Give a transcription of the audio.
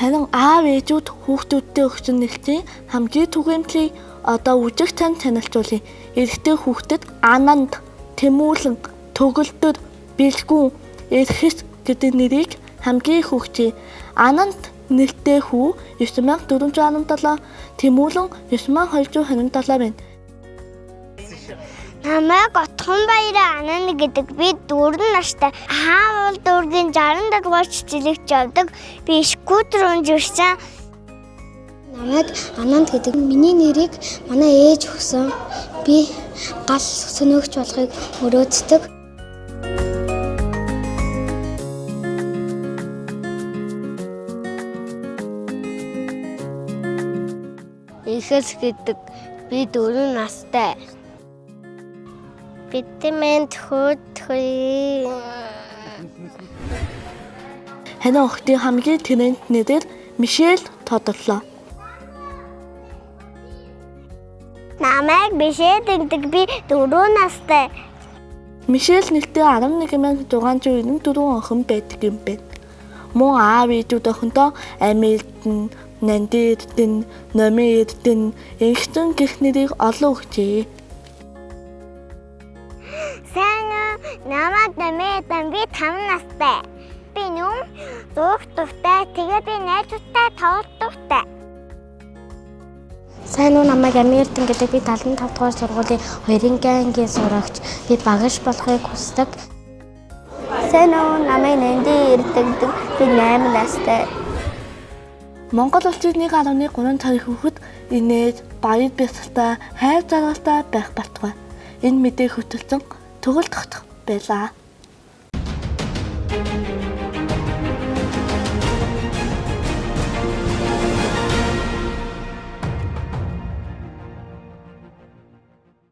Харин аав ээжүүд хүүхдүүддээ өгсөн нэрсийн хамгийн түгээмлийг одоо үжиг тань танилцуулъя. Эрэгтэй хүүхдэд Ананд, Тэмүүлэн, Төгөлдөр, Бэлгүүн, Эрхэс гэдэг нэрийг хамгийн их өгчээ. Ананд нэртэй хүү 9417, Тэмүүлэн 9227 байна. Намайг Отгонбаяр Ананд гэдэг. Би 4 настай. Хаан уул дүүргийн 67 дугаар чиглэлд явдаг. Би скутер унж ирсэн. Намайг Ананд гэдэг. Миний нэрийг манай ээж өгсөн. Би гал сөнөөгч болохыг мөрөөддөг. Ихэс гэдэг. Би 4 настай. Битэмэнд хөтхөө. Харин охидын хамгийн тренд нэрээр Мишель тодорлоо. Намайг Мишель гэдэг. Би 4 настай. Мишель нэртэй 11694 охин байдаг юм байна. Мөн аав ээжүүд охиндоо Амилтон, Нандэрдэн, Номердэн, Энхтэн гэх нэрийг олон өгчээ. Сайн уу? Намайг Номердэн, би 5 настай. Би нүм зурх дуртай. Тэгээд би найзуудтай тоглох дуртай. Сайн уу, намайг Амирдэн гэдэг. Би 75 дугаар сургуулийн 2-ын ангийн сурагч. Би багш болохыг хүсдэг. Сайн уу, намайг Нанди ирдэг. Би 8 настай. Монгол улсын 1.3 сая хүүхэд инээж, баяр бясалтай, хайр жаргалтай байх болтугай. Энэ мэдээг хөтөлсөн төгөл тогтох байлаа.